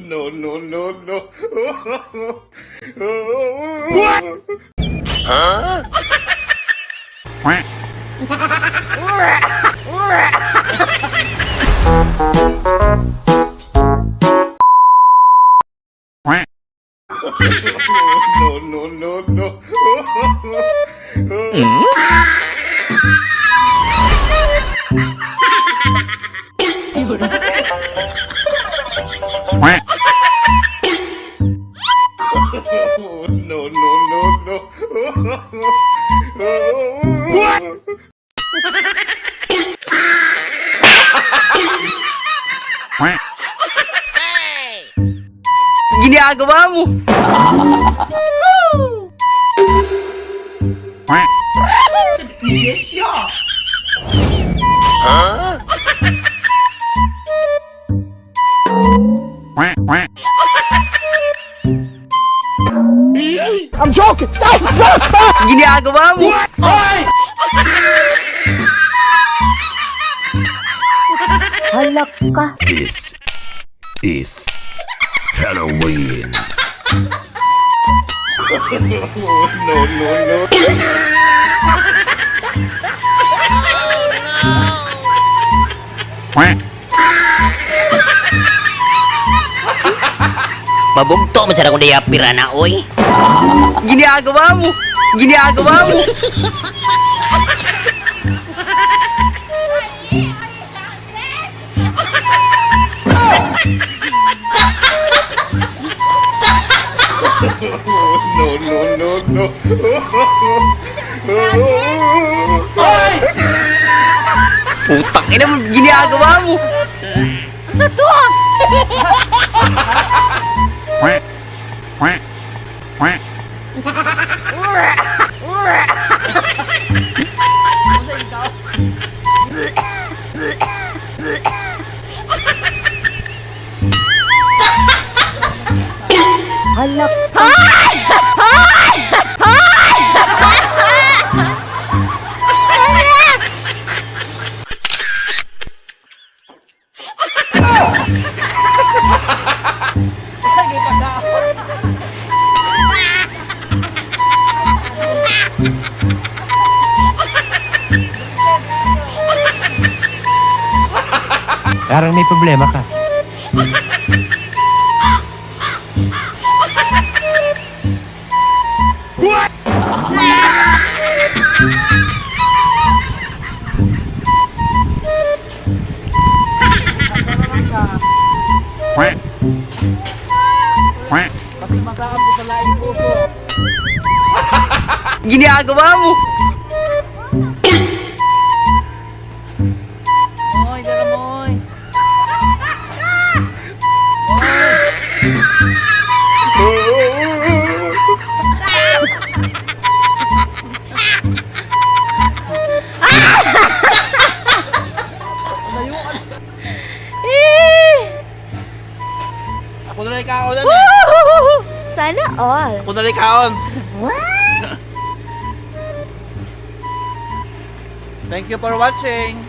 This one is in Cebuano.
No, no, no, no. No, no, no, no. No, no, no, no. Ginagawa mo. I'm joking. Stop! Stop! Stop! Ginagawa mo. Halak ka. This is Halloween. No, no, no. Pabugto man sa akong dayapir ana oy. Ginagawa mo. Ginagawa mo. No, no, no, no. Putang ina mo, ginagawa mo. Halak ka. Parang may problema ka. Ginagawa mo. Moy, dara moy. Ako na lang ikaon eh. Sana all. Ako na lang ikaon. Thank you for watching.